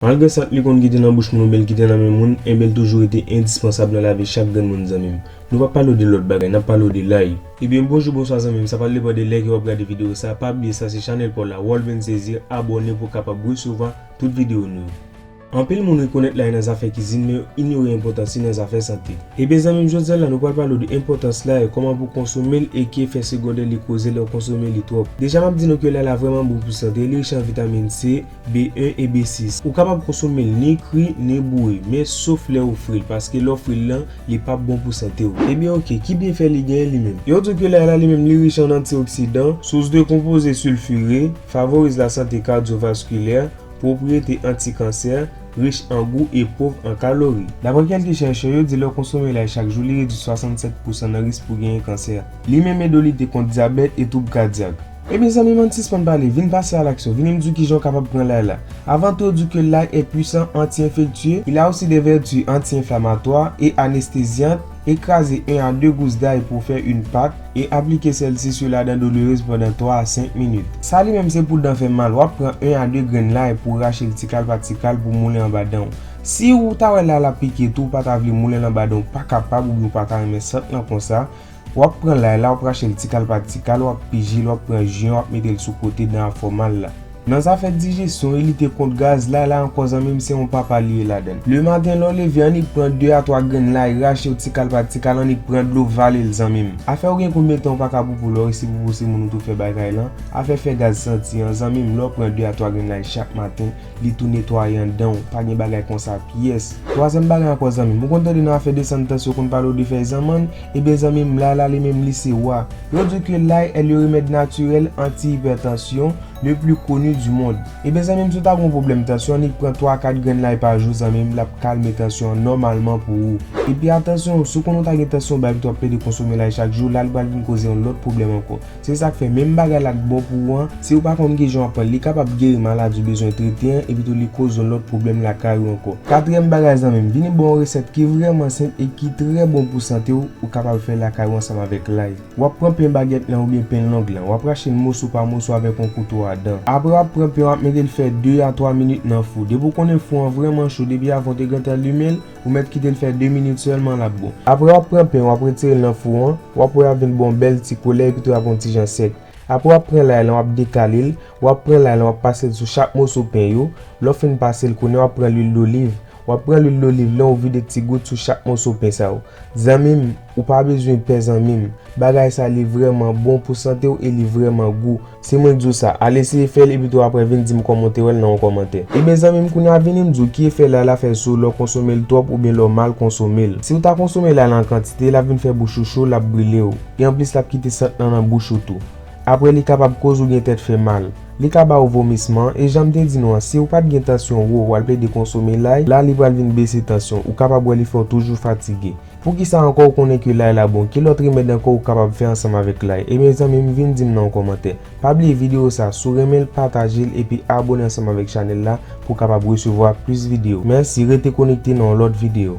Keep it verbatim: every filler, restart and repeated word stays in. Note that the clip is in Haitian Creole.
Malgre sant li konn kite nan bouch moun oubyen l kite nan men moun, enben l toujou rete endispansab nan lavi chak grenn moun, zanmi m. Nou p ap pale w de lòt bagay, n ap pale w de lay. Ebyen, bonjou, bonswa, zanmi m. Sa pral depann de lè ke w ap gade videyo sa. Pa bliye, sa se chanèl pa w la, World Ben Sezir. Abòne pou w kapab resevwa tout videyo nou yo. Anpil moun rekonèt lay nan zafè kizin, men yo inyore enpòtans li nan zafè sante. Ebyen, zanmi m, jodi a la, nou pral pale w de enpòtans lay, kòman pou w konsome l e ki efè segondè li koze lè w konsome li twòp. Deja, m ap di nou ke lay la vrèman bon pou sante, li rich an vitamin C, B en e B sis. Ou kapab konsome l ni kri, ni bouyi, men sof lè ou fri l, paske lè w fri l lan, li p ap bon pou sante w. Ebyen, oke, ki byenfè li genyen li menm? Yo di w ke lay la li menm li rich an antioksidan, source de konpoze silfire, favorise la santé cardiovasculaire, pwopriyete antikansè, rich an gou e pòv an kalori. Daprè kèlke chèchè, yo di lè w konsome lay chak jou, li redui swasannsèt pousan nan risk pou genyen kansè. Li menm ede w lite kont dyabèt e twoub kadyak. Ebyen, zanmi m, ann sispann pale, vin pase a laksyon, vini m di w kijan w kapab pran lay la. Avan tou, yo di w ke lay est puissant anti-infectieux, il a aussi des vertus anti-inflammatoires et anesthésiantes, et craser un à deux gousses d'ail pour faire une pâte, et appliquer celle-ci sur la dent douloureuse pendant trois à cinq minutes. Sa li menm se pou dan fè mal, w ap pran un à deux grenn lay pou rache l tikal pa tikal pou moulen anba dan w. Si ou ta wè lay la pike tou, ou pa ta vle moulen l anba dan w, ou pa kapab oubyen ou pa ta renmen sant lan konsa, w ap pran lay la, w ap rache l tikal pa tikal, w ap pije l, w ap pran ji an, w ap mete l sou kote dan a fè w mal la. Nan zafè dijesyon e lite kont gaz, lay la ankò, zanmi m, se yon papa li ye ladan l. Lematen lè w leve, annik pran de a twa grenn lay, rache yo tikal pa tikal, annik pran dlo, vale l, zanmi m. Afè w gen konbyen tan ou pa ka poupou lè w resi poupou se moun ou tou fè bagay lan. Afè fè gaz santi an, zanmi m, lè w pran de a twa grenn lay chak maten, li tou netwayan dan w, pa gen bagay konsa pyès. Twazyèm bagay ankò, zanmi m, ou konn tande nan afè desann tansyon, yo konn pale w de fèy zanmann, ebyen, zanmi m, lay la li menm li se wa. Yo di w ke lay est le remède naturel anti-hypertension le plus connu du monde. Ebyen, zanmi m, si w ta gen yon pwoblèm tansyon, annik pran twa a kat grenn lay pa jou, zanmi m, l ap kalme tansyon an nòmalman pou ou. Epi atansyon, si w konnen w ta gen tansyon ba epi w ap plede konsome lay chak jou, la li pral vin koze yon lòt pwoblèm ankò. Se sa k fè menm bagay la k bon pou ou an, si ou pa konn kijan w ap pran l, li kapab geri maladi w bezwen trete an, epi tou li koze yon lòt pwoblèm lakay ou ankò. Katriyèm bagay, zanmi m, vini ba w yon resèt ki vrèman senp e ki trè bon pou sante w, ou kapab fè lakay ou ansanm avèk lay. W ap pran pen bagèt lan oubyen pen long lan, w ap rache l moso pa moso avèk yon kouto a dan. Apre w ap pran pen, w ap mete l fè de a twa minit nan fou. Depi w konnen fou an vrèman cho, depi avan w te gentan limen l, ou mèt kite l fè de minit sèlman, l ap bon. Apre w ap pran pen, w ap retire l nan fou an, w ap wè l ap vin ba w yon bèl ti koulè epi tou l ap yon ti jan sèk. Apre w ap pran lay lan, w ap dekale l, w ap pran lay lan, w ap pase l sou chak moso pen yo. Lè w fin pase l, kounye a w ap pran lwil doliv. W ap pran lwil doliv lan, ou vide ti gout sou chak moso pen sa yo. Zanmi m, ou pa bezwen pè, zanmi m. Bagay sa li vrèman bon pou sante w e li vrèman gou. Se mwen k di w sa, al eseye fè l epi tou apre vin di m kòman w te wè l nan yon kòmantè. Ebyen, zanmi m, kounye a vini m di w ki efè lay la fè sou ou lè w konsome l twòp oubyen lè w mal konsome l. Si w ta konsome lay la an kantite, l ap vin fè bouch ou cho, l ap brile w. E anplis l ap kite sant lan nan bouch ou tou. Apre li kapab koz ou gen tèt fè mal. Li ka ba w vomisman, e jan m te di nou an, si ou pa t gen tansyon wo, w al plede konsome lay, la li pral vin bese tansyon, ou kapab wè li fè w toujou fatige. Poukisa ankò ou konnen ke lay la bon? Ki lòt remèd ankò ou kapab fè ansanm avèk lay? Ebyen zanmi m, vin di m nan yon kòmantè. Pa bliye videyo sa, si w renmen l, pataje l epi abòne ansanm avèk chanèl la pou w kapab resevwa plis videyo. Mèsi, rete konekte nan yon lòt videyo.